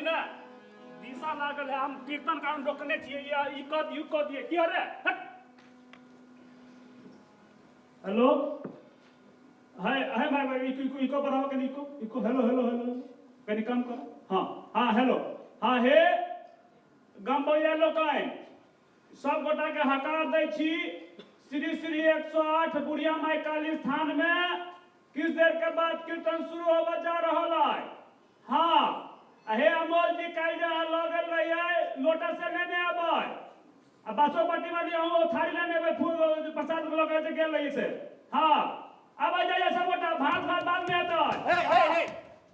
देखली ने दिशा लागल है, हम कीर्तन कारण रोकने छियै, या ई कह दियौ कह दियै की रे। हट। हेलो, हाय हाय भाई भाई, इको इको इको बढ़ाओ कनी, echo echo, hello hello hello, कनी कम करो। हाँ हाँ हेलो, हाँ हे गम्बैया लोकनि, सब गोटा के हकार दै छी श्री श्री 108 बुढ़िया माई काली स्थान में किछु देर के बाद कीर्तन शुरू होबऽ जा रहल है। हाँ आ हे अमोल जी, काल्हि जे अहाँ लऽ गेल रहियै लोटा से लेने अबै, आ बासो पट्टी वाली अहूँ थारी लेने अबै, फूल प्रसाद लऽ के जे गेल रहियै से। हाँ आबै जाइए सब गोटा, भात भात बाद में हेतै। हे हे हे,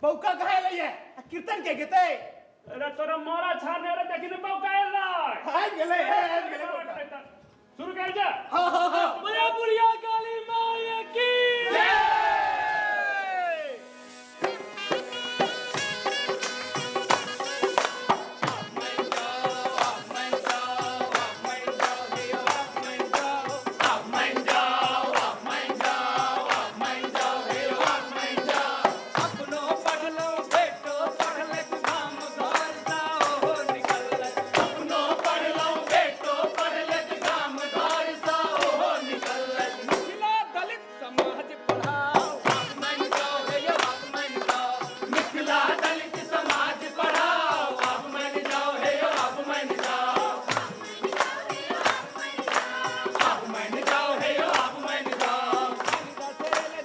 बौका कहाँ एलैया? आ कीर्तन के गेतै? अरे तोरा मोरा छाने रे, देखी ने बौका एलै। आबि गेलै, हे, आबि गेलै बौका। शुरू कर जा। हाँ हाँ हाँ। बोले बुढ़िया काली माई की जय। अपनो पढ़लो बेटो पढ़लक गाम घर जाओ निकलक। अपनो पढ़लो बेटो पढ़लक गाम घर जाओ निकलक। मिथिला दलित समाज पढ़ाओ, आप मन जाओ हे यो आप मन जाओ। मिथिला दलित समाज पढ़ाओ, आप मन जाओ हे यो आप मन जाओ। आप मन जाओ हे यो आप मन जाओ।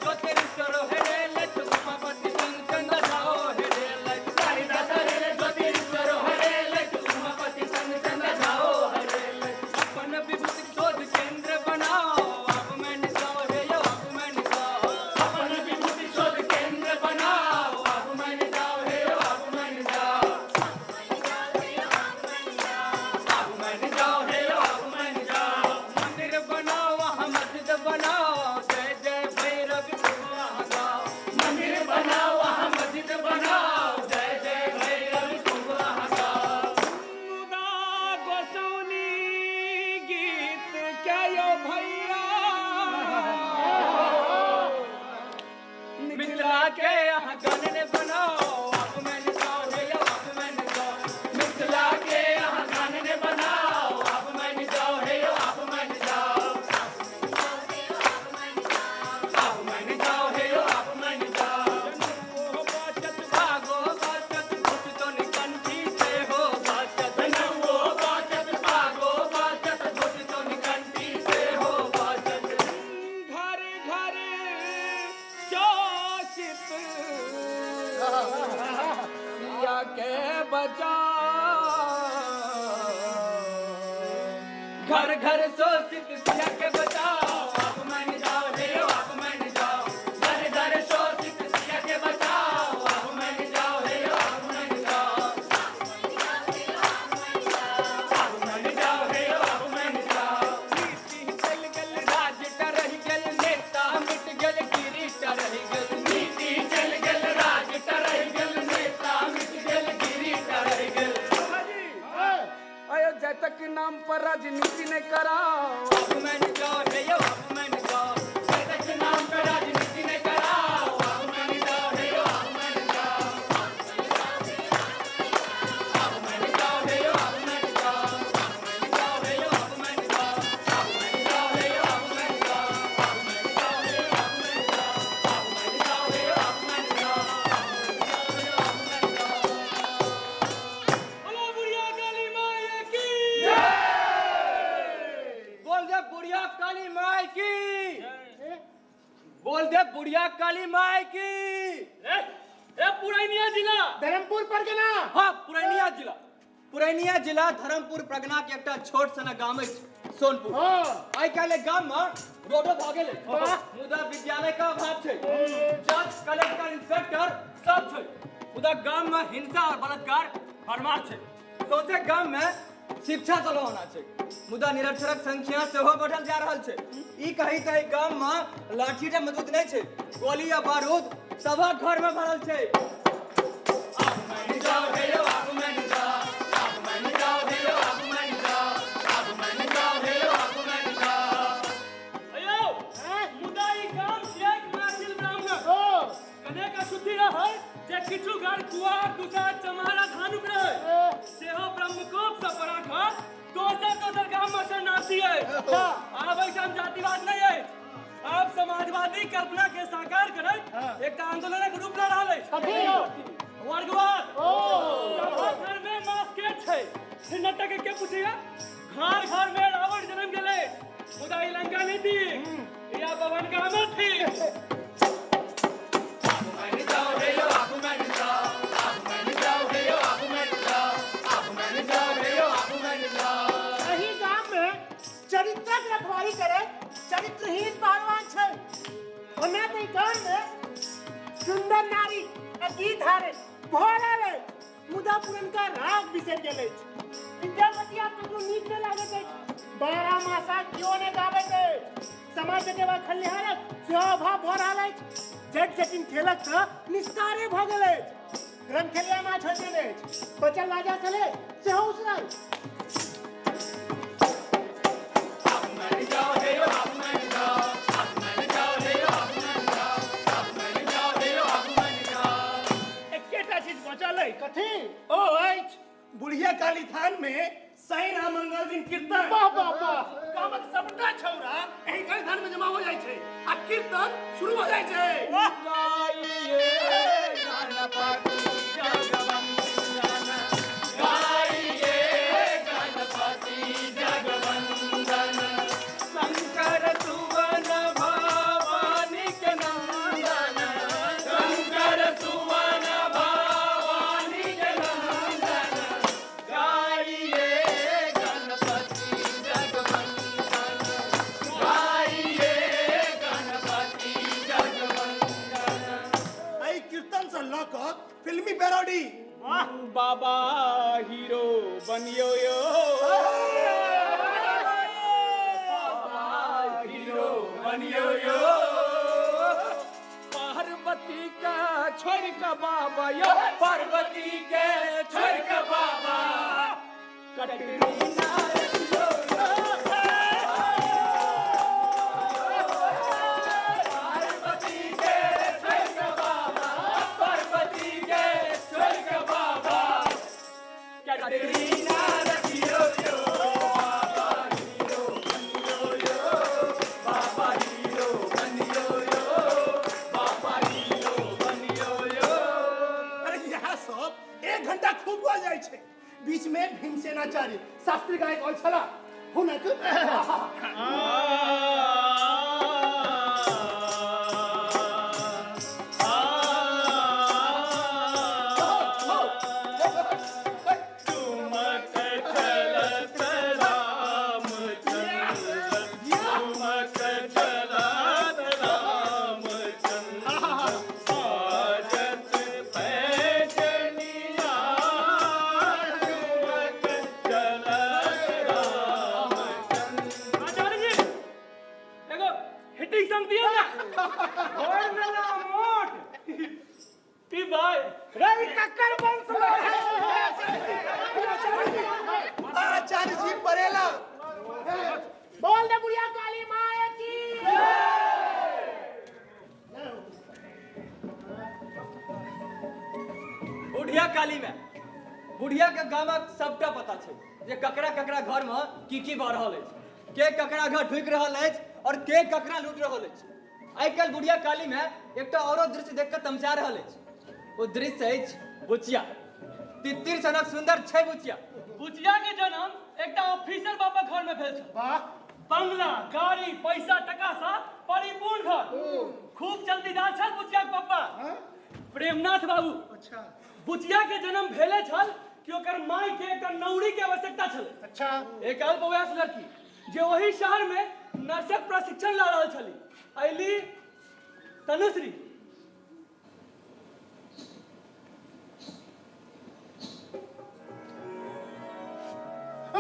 ज्योतिरीश्वर हेरेले, उमापति संग चंदा जाओ हेरेले। कालिदास हेरेले, ज्योतिरीश्वर हेरेले, उमापति संग चंदा जाओ हेरेले। अपन विभूति शोध केंद्र बनाओ, आप मन जाओ हे यो आप मन जाओ। अपन विभूति शोध केंद्र बनाओ, आप मन जाओ हे यो आप मन जाओ। आप मन जाओ हे यो आप मन जाओ। मंदिर बनाओ वहाँ मस्जिद बनाओ, जय जय भैरव वहाँ गाओ। मंदिर बनाओ वहाँ मस्जिद बनाओ, जय जय भैरव वहाँ गाओ। मुदा गोसौनी गीत क्या यो भैया, मिथिला के यहाँ गाने बनाओ, आप मन जाओ हे यो आप मन जाओ। मिथिला के यहाँ गाने बनाओ, आप मन जाओ हे यो आप मन जाओ। आप मन जाओ हे यो आप मन जाओ। हो बाचत भागो बाचत, घुट तो निकंठी से हो बाचत। नवो बाचत भागो बाचत, घुट तो निकंठी से हो बाचत। घर घर शोषित सिया के बचा, घर घर शोषित सिया के बचाओ, आप मन जाओ हे आप मन जाओ। घर घर शोषित सिया के बचाओ, आप मन जाओ हे आप मन जाओ। आप मन जाओ हे आप मन जाओ। नीति चल गल राज रह गल, नेता मिट गल किरीट रह गल। नीति चल गल राज रह गल, नेता मिट गल किरीट रह गल। अयोध्या तक नाम पर राजनीति ने कराओ, आप मन जाओ हे यो आप मन जाओ। जय तक नाम पर राजनीति ने कराओ, आप मन जाओ हे यो आप मन जाओ। आप मन जाओ हे यो आप मन जाओ। आप मन जाओ हे यो आप मन जाओ। आप मन जाओ हे यो आप मन जाओ। आप मन जाओ हे यो आप मन जाओ। आप मन जाओ हे यो आप मन जाओ। आप मन जाओ हे यो आप मन जाओ। बोलो बुढ़िया काली माई की बोल दे, बुढ़िया काली माई की बोल दे, बुढ़िया काली माई की। ए ए पुरैनिया जिला धर्मपुर परगना। हाँ, पुरैनिया जिला, पुरैनिया जिला धर्मपुर परगना के एकटा छोट सनक गाम अछि सोनपुर। हाँ। आइ काल्हि गाम में रोडो भऽ गेल अछि, मुदा विद्यालय के अभाव छै। जज कलेक्टर इंस्पेक्टर सब छै, मुदा गाम में हिंसा और बलात्कार भरमार छै। सौंसे गाम में शिक्षा चलो होना छै, मुदा निरक्षरक संख्या सेहो बढ़ल जा रहल छै। ई कही तऽ एहि गाम में लाठी टा मौजूद नहि छै, गोली आ बारूद सभक घर में भरल छै। आप मन जाओ हे यो आप मन जाओ। आप मन जाओ हे यो आप मन जाओ। आप मन जाओ हे यो आप मन जाओ। अयो, मुदा ई गाम छियैक मैथिल ब्राह्मण। ओ कनेक अशुद्धि रहै जे किछु घर कुआर दुसार चमारा धानुक रहै। अच्छा। आब एहिठाम जातिवाद नहि अछि। आब समाजवादी कल्पना के साकार करैत एकटा आंदोलनक रूप लऽ रहल अछि। कथी हो? वर्गवाद। ओ। सभक घर में मास्केट छै, छिन्नट्टा के के पूछैया? घर घर में रावण जन्म गेलै, मुदा ई लंका नहि थी या पवन गामो थी। एहि गाम में चरित्रक रखवाली करे चरित्रहीन पहलवान छै। ओना तऽ ई गाम में सुंदर नारी आ गीत हारे भऽ रहल अछि, मुदा पुरनका राग बिसरि गेल अछि। विद्यापति आब ककरो नीक नहि लागैत अछि। 12 मासा केओ नहि गाबैत अछि। समाज चकेबा खलिहारक सेहो अभाव भऽ रहल अछि। जट जटिन खेलक तऽ निस्तारे भऽ गेल अछि। रंगखेलिया नाच होइत गेल अछि। बचल राजा छलै सेहो उसरल। एकेटा चीज बचल अछि। कथी? ओ अछि बुढ़िया काली थान में शनि आ मंगल दिन कीर्तन। वाह वाह वाह। गामक सबटा छौरा एहि काली थान में जमा हो जाइ छै आ कीर्तन शुरू हो जाइ छै। शंकर सुवन भवानी के नंदन, शंकर सुवन भवानी के नंदन, गाइए गणपति जगवंदन, गाइए गणपति जगवंदन। एहि कीर्तन से लऽ कऽ फिल्मी पैरोडी। बाबा हीरो बनियो यो, हीरो बनियो यो, पार्वती के छोड़ के बाबा यो, पार्वती के छोड़ के बाबा कटरीना रखियो यो। पार्वती के छोड़ के बाबा, पार्वती के छोड़ के बाबा कटरीना रखियो यो। बाबा हीरो बनियो यो, बाबा हीरो बनियो यो, बाबा हीरो बनियो यो। अरे इएह सब 1 घंटा खूब भऽ जाइ छै। बीच में भीमसेनाचार्य शास्त्री गायक आयल छला हुनक। तुमक चलत रामचंद्र, तुमक चलत रामचंद्र, बाजत पैजनिया, तुमक चलत रामचंद्र। आचार्य जी एगो हिटिंग सॉन्ग दियो ना। और मेला मोट पी भाई रे कक्कर वंश। आचार्य जी परेला। बोल दे बुढ़िया काली माया की। बुढ़िया काली में बुढ़िया के गामक सबटा पता छै जे ककरा ककरा घर में की की भऽ रहल अछि, के ककरा घर ढुकि रहल अछि और के ककरा लूट रहल अछि। आइ काल्हि बुढ़िया काली में एकटा औरो दृश्य देख कऽ तमसा रहल अछि। ओ दृश्य अछि बुचिया। तितिर सनक सुंदर छै बुचिया। बुचिया के जन्म एकटा ऑफिसर बाबा घर में भेल छल। वाह। बंगला, गाड़ी, पैसा टका सा परिपूर्ण घर। खूब चलतीदार छल बुचिया के पप्पा प्रेमनाथ बाबू। अच्छा। बुचिया के जन्म भेले छल कि ओकर माय के एकटा नौरी के आवश्यकता छल। अच्छा। एक अल्पवयस्क लड़की जे ओही शहर में नर्सक प्रशिक्षण लऽ रहल छली अयली तनुश्री।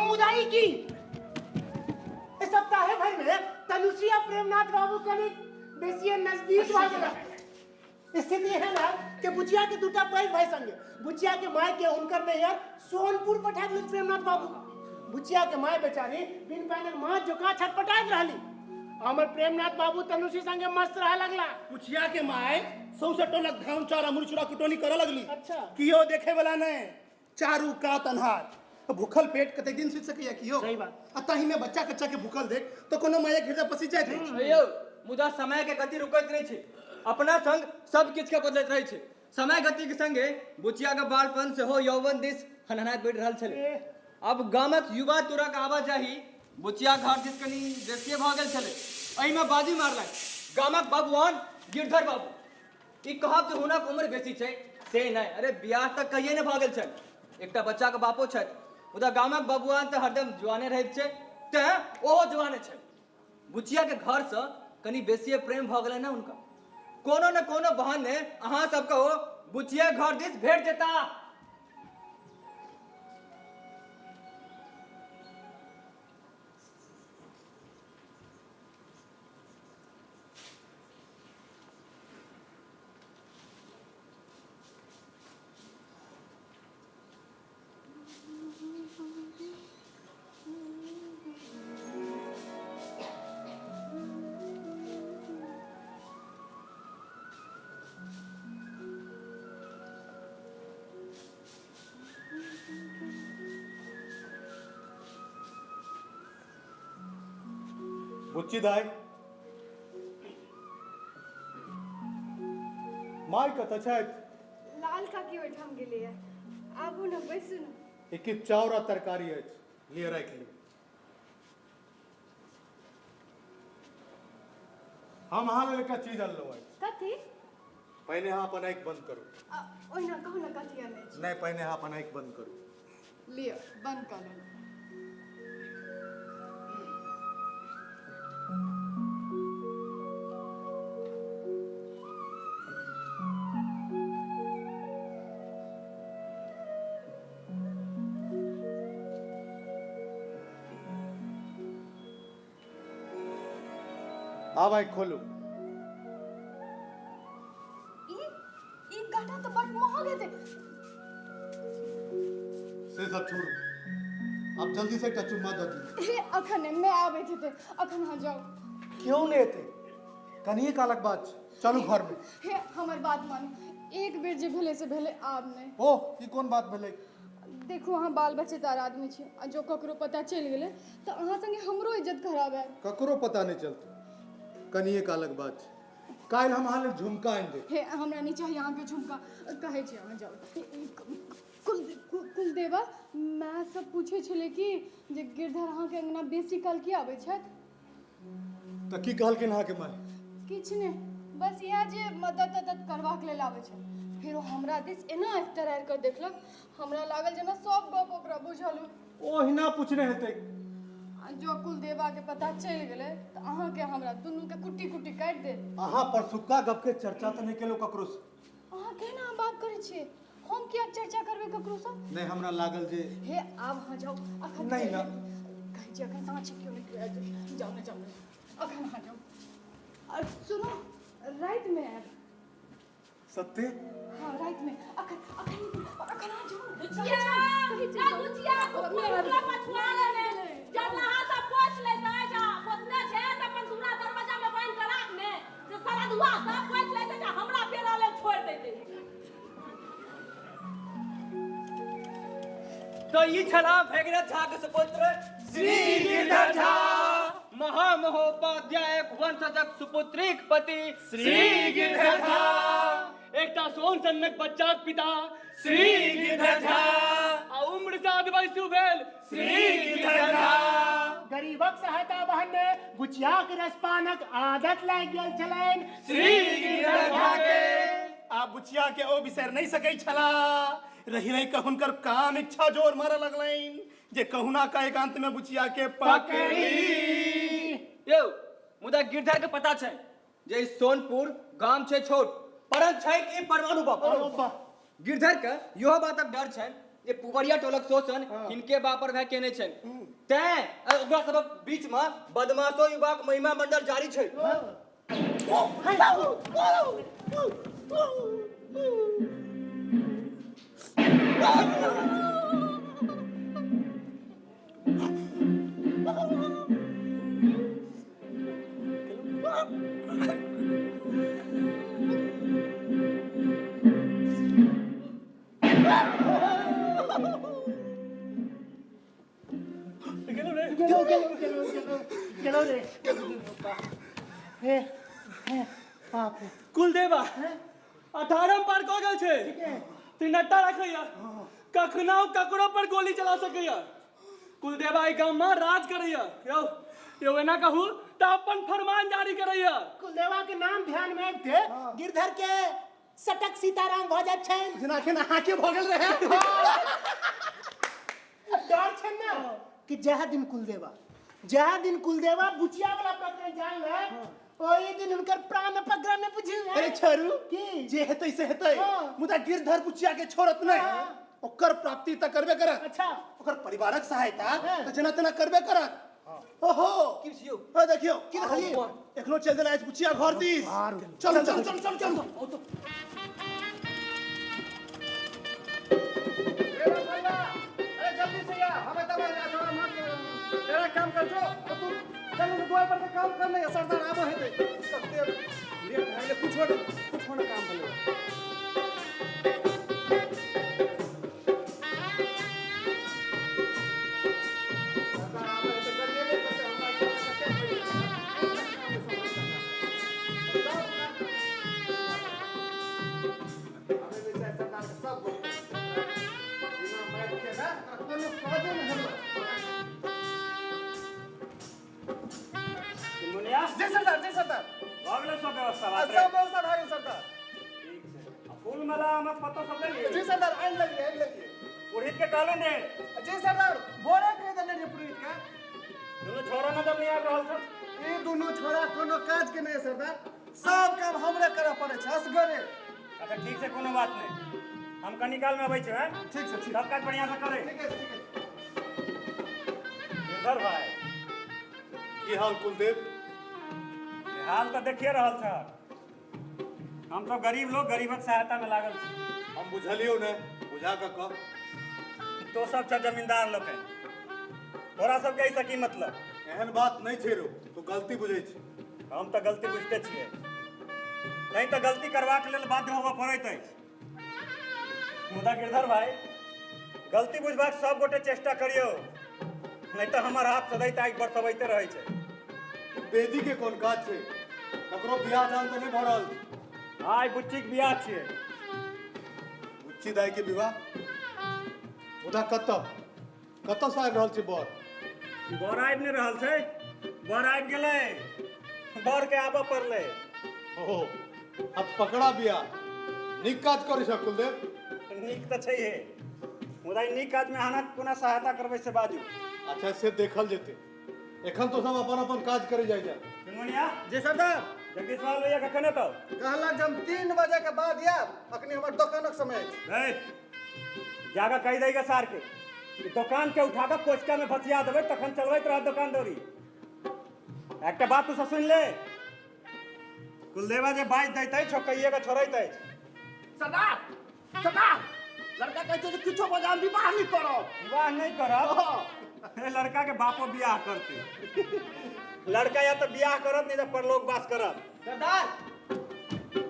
मुदा ई की इस सप्ताहे भर में तनुश्री आ प्रेमनाथ बाबू कनी बेसी नजदीक भऽ गेला। स्थिति एहन है कि बुचिया के दूटा पैघ भाई संगे बुचिया के माय के हुनकर नैहर सोनपुर पठा देलक प्रेमनाथ बाबू। बुचिया के माय बेचारी बिन पानक माछ जोका छटपटाइत रहली। हमर प्रेमनाथ बाबू तनुश्री संगे मस्त रहे लगला। बुचिया के माय सौंसे टोलक धान चाउर मुरचुरा कुटौनी करऽ लगली। अच्छा। कियो देखे वाला नहीं, चारू कात अन्हार। भूखल पेट कतेक दिन सुति सकैया कियो? सही बात। आ ताहि में बच्चा कच्चा के भूखल देख तो कोनो मायक हृदय पसीज जाइत अछि। यौ, मुदा समय के गति रुकैत नहि छै, अपना संग सब किछु के बदलैत रहै छै। समय गति के संगे बुचिया के बालपन सेहो यौवन दिस हनहनाइत बढ़ि रहल छलै। आब गामक युवा तुरक आवाजाही बुचिया घर दिस कनि बेसिए भऽ गेल छलै। एहिमे बाजी मारलक गामक बबुआन गिरधर बाबू। ई कहब जे हुनक उम्र बेसी छै से नहि, अरे बियाह तऽ कहिए नहि भऽ गेल छनि, एकटा बच्चाके बापो छथि। मुदा गामक बबुआन तऽ हरदम जुआने रहैत छै, तेँ ओहो जुआने छै। बुचियाके घरसँ कनि बेसिए प्रेम भऽ गेलै ने हुनका। कोनो ने कोनो बहाने अहाँ सबके ओ बुचिया घर दिस भेट जेता। बुच्ची दाइ, माय कतऽ छथि? लाल काकी ओहिठाम गेलैए। आबू ने, बैसू ने। एक चाउर आ तरकारी अछि, लिअ राखि लिअ। हम अहाँ लेल एकटा चीज अनलहुँ अछि। कथी? पहिने अहाँ अपन आँखि बंद करू। ओहिना कहू ने, कथी अनने छी? नहि, पहिने अहाँ अपन आँखि बंद करू। लिअ, बंद कऽ लेलहुँ। आब आँखि खोलू। ई ई गहना तऽ बड़ महग हेतै। से सब छोड़ू, आब जल्दी से एकटा चुम्मा दऽ दियौ। हे, अखन नहि, माय आबैत हेतै, अखन अहाँ जाउ। क्यों नहि एतै, कनिये कालक बात छै, चलू घर में। हे, हमर बात मानू, एक बेर जे भेलै से भेलै, आब नहि। ओह, ई कोन बात भेलै? देखू, अहाँ बाल बच्चेदार आदमी छी, आ जँ ककरो पता चलि गेलै तऽ अहाँ संगे हमरो इज्जत खराब हैत। ककरो पता नहि चलतै, कनिये कालक बात छै। काल्हि हम अहाँ लेल झुमका आनि देब। हे, हमरा नहि चाही अहाँके झुमका, कहै छी अहाँ जाउ। कुलदेवा, माय सब पूछै छलै कि जे गिरधर अहाँके अङ्गना बेसी काल किया आबै छथि? तऽ की कहलखिन अहाँके माय? किछु नहि, बस इएह जे मदद तदद करबाक लेल आबै छै। फेर ओ हमरा दिस एना आँखि तरारि कऽ देखलक, हमरा लागल जेना सब गप ओकरा बुझल हो। ओहिना पूछने हेतै। आ जँ कुलदेवाके पता चलि गेलै तऽ अहाँके हमरा दुनूके कुट्टी कुट्टी काटि देत। अहाँ परसुक्का गपके चर्चा तऽ नहि केलहुँ ककरोसँ? अहाँ केना बात करै छियै? हम किया चर्चा करबै ककरोसँ? नहि, हमरा लागल जे। हे, आब अहाँ जाउ अखन। नहि ना। कहै छी अखन साँझ केओ नहि केओ आबि। जाउ ने, जाउ ने, अखन अहाँ जाउ। और सुनू, रातिमे आयब। सत्य? हाँ, रातिमे। अखन अखन अखन अहाँ जाउ ने। बुचिया, कहै छी ए जाउ। बुचिया, कुकुर पूरा पछुआ लेने। जरलाहा सब पोछि लैतै, जा पोसने छै तऽ अपन दूरा दरवाजा मे बान्हि कऽ राख ने, से सरदुआ सब पोछि लैतै, जा हमरा पेरा लेल छोड़ि दैतै। तऽ ई छलाह भगीरथ झा के सुपुत्र श्री गिरधर झा, महामहोपाध्याय वंशजक सुपुत्रीक पति श्री गिरधर झा, एकटा सोन सन्नक बच्चाक पिता श्री गिरधर झा, आ उम्र सात वयसु भेल श्री गिरधर झा। गरीबक सहायता बहने बुचियाक रसपानक आदत लागि गेल छलनि श्री गिरधर झा के। आ बुचिया के ओ बिसरि नहि सकै छला। रहि रहि कऽ हुनकर काम इच्छा जोर मारऽ लगलनि जे कहुना का एकांत में बुचिया के पकड़ी। यौ, मुदा गिरधर के पता छै जे ई सोनपुर गाम छै छोट, परंच छै कि परमाणु बम। गिरधर के इहो बातक डर छनि जे पुबरिया टोलक शोषण हिनके बाप पर भए केने छनि, तैं ओकरा सबक बीच में बदमाशो युवाक महिमा मंडल जारी छै। बाप रे। कुलदेवा 18 पार कऽ गेल छै, तीनटा रखैया, कखनो ककरो पर गोली चला सकैया। कुलदेवा एहि गाम में राज करैया। यौ यौ एना कहू तऽ अपन फरमान जारी करैया। कुलदेवा के नाम ध्यान में आबिते गिरधर के सटक सीताराम भऽ जाइत छनि। जेना एखन अहाँके भऽ गेल रहै। डर छनि ने कि जएह दिन कुलदेवा, जएह दिन कुलदेवा बुचिया वाला प्रकरण जान ले, ओहि दिन हुनकर प्राण अपग्रह में बुझी। अरे छोरू की जे हेतै से हेतै, हाँ। मुदा गिरधर बुचिया के छोड़त नहि। हाँ। ओकर प्राप्ति तऽ करबे करत। अच्छा। ओकर परिवारक सहायता हाँ। तऽ जेना तेना करबे करत। ओहो की छियौ? ओ देखियौ। की देखलियै? एखनो चलि देला अछि बुचिया घर दिस। चलू चलू चलू चलू चलू। अरे जल्दी से या हमें तब तेरा काम कर जो और तू चल दुआर पर के काम कर ले। सरदार आबो है ते कते लेट भए गेलै, कुछो ने कुछो ने काम भेलै। सरदार आबो है ते गरिएबे करतै हमरा, कते होइए अबे बेचारे सरदार के सब गप बिना मारि के ना कोनो काजे नहि होलो। मुनिया। जी सरदार, जी सरदार। भऽ गेलै सब व्यवस्था? आ, बात सब व्यवस्था भए गेल सरदार। ठीक छै। आ फूल माला आमक पत्तो सब लेलियै? जी सरदार, आनि लेलियै, आनि लेलियै। पुरोहित के कहलन रे? जी सरदार, भोरे कहि देने रहियै पुरोहित के। दुनू छोरा नजर नहि आबि रहल छल। ई दुनू छोरा कोनो काज के नहि है सरदार, सब काम हमरे करऽ पड़ै छै असगरे। अच्छा ठीक छै, कोनो बात नहि, हम कनी काल में अबै छी। हैं? ठीक छै, ठीक। सब काज बढ़िया से करै। ठीक छै, ठीक छै। गिरधर भाई। की हाल कुलदेव? हाल तऽ देखिए रहल छ, हम सब गरीब लोग गरीबक सहायता में लागल छी। हम बुझलियौ ने, बुझा कऽ कह। तो सब छ जमींदार लोग, तोरा सबके एहिसँ की मतलब? एहन बात नहि छै रौ, तू गलती बुझै छी। हम तऽ गलती बुझिते छियै, नहीं तऽ गलती करबाक लेल बाध्य होबऽ पड़ैत अछि। मुदा गिरधर भाई, गलती बुझबाक सब गोटे चेष्टा करियौ, नहीं तऽ हमर हाथ सदैत आगि बरसबैते रहै छै। बेदी के कोन काज छै? ककरो बियाह दान तऽ नहि भऽ रहल छै? आइ बुच्चीक बियाह छियै। बुच्ची दाई के विवाह? मुदा कतऽ कतऽ से आबि रहल छै बर? बर आबि नहि रहल छै, बर आबि गेलै, बर के आबऽ पड़लै। ओहो, अब पकड़ा बियाह। नीक काज करै छ कुलदेव। नीक तऽ छैहे, मुदा ई नीक काजमे अहाँ कोना सहायता करबै से बाजू। अच्छा, से देखल जेतै, एखन तो सब अपन अपन काज करे जाइ जा। चुनमुनिया। जी सरदार। जगदीश लाल भैया कखन एतौ? कहलक जे हम 3 बजे के बाद आयब, अखनी हमर दोकानक समय अछि। ए, जाकऽ कहि दैके सार के कि दोकान के उठा कऽ कोचका में भसिया देबै, तखन चलबैत रहत दोकान दौरी। एकटा बात तू सब सुनि ले, कुलदेवा जे बाजि दैत अछि ओ कहिए कऽ छोड़ैत अछि। सरदार, सरदार, लड़का कहै छै जे किछो भऽ जाय हम विवाह नहि करब। विवाह नहि करब? हे, लड़का के बापो बियाह करतै। लड़का या तऽ बियाह करत, नहीं तऽ परलोक वास करत। सरदार,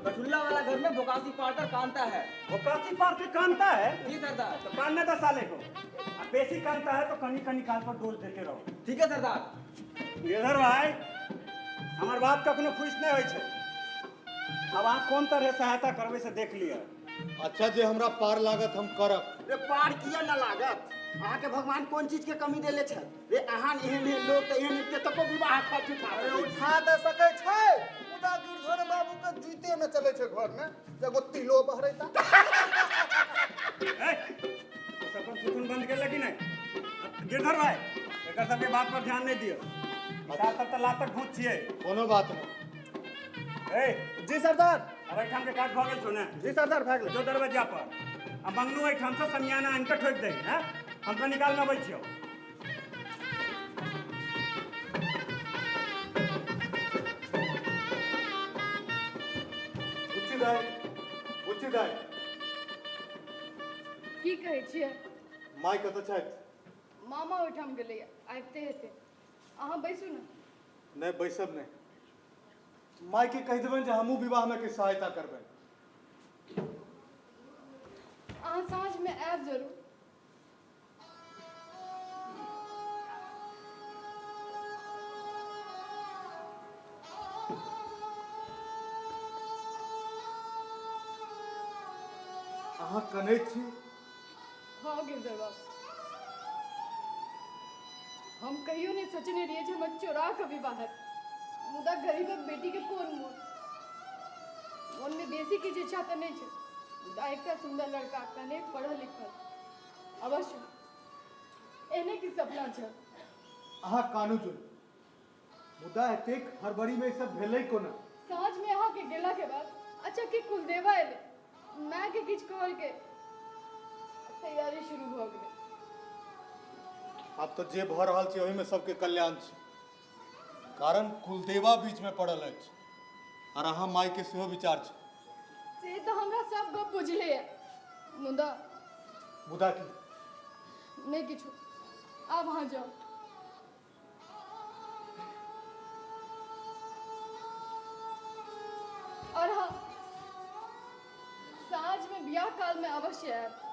बठुल्ला वाला घर में भोकासी पार कर कानता है। भोकासी पार के कानता है? जी सरदार। तो कानने दो साले को, आ बेसी कानता है तो कनी कनी काल पर डोज देते रहो। ठीक है सरदार। गिरधर भाई, हमर बात कखनो खुश नहि होइ छै। आब अहाँ कोन तरह सहायता करबै से देख लिअ। अच्छा, जे हमरा पार लागत हम करब। रे, पार किया न लागत? अहाँके भगवान कोन चीज के कमी देले छै रे? अहाँ एहन एहन लोग तऽ एहन कतको विवाह खर्च उठा अरे सकै छै। उठा तऽ सकै छै, मुदा गिरधर बाबू के जीते न चलै छै घर में, एगो तिलो बहरैता। ए, तो सब अपन थुथुन बंद केलक कि नहि? गिरधर भाई, एकर सबके बात पर ध्यान नहि दियौ। ई साल सब तऽ लातक भूत छियै। कोनो बात नहि। ए। जी सरदार। आब एहिठाम के काज भऽ गेल छौ ने? जी सरदार, भए गेलै। जो दरवाजा पर आ मंगनू एहिठाम से समियाना आनि कऽ ठोकि दही। हैं, हम कनी काल में अबै छियौ। बुच्ची दाई, बुच्ची दाई। की कहै छियै? माय कतऽ छथि? मामा ओहिठाम गेलैया, आबिते हेतै। अहाँ बैसू ने। नहि, बैसब नहि। माय के कहि देबनि जे हमहूँ विवाहमे किछु सहायता करबै। अहाँ साँझमे आयब जरूर। अहाँ कनैत छी? हाँ गिरधर बाबू, हम कहियो नहि सोचने रहियै जे हमर चोरा कऽ विवाह हैत, मुदा गरीबक बेटीके कोन मोन। मोनमे बेसी किछु इच्छा तऽ नहि छै, मुदा एकटा सुन्दर लड़का, कने पढ़ल लिखल अवश्य, एहने किछु सपना छल। अहाँ कानू जुनि, मुदा एतेक हड़बड़ीमे ई सब भेलै कोना? साँझमे अहाँके गेलाके बाद अच्छा कि कुलदेवा एलै, मायके किछु कहलकै, तैयारी शुरू भऽ गेलै। आब तऽ जे भऽ रहल छै ओहिमे सबके कल्याण छै, कारण कुलदेवा बीचमे पड़ल अछि आर अहाँ मायके सेहो विचार छै। से तऽ हमरा सब गप बुझले यऽ, मुदा मुदा की? नहि किछु, आब अहाँ जाउ। और हाँ, साँझ में बियाह काल में अवश्य आयब।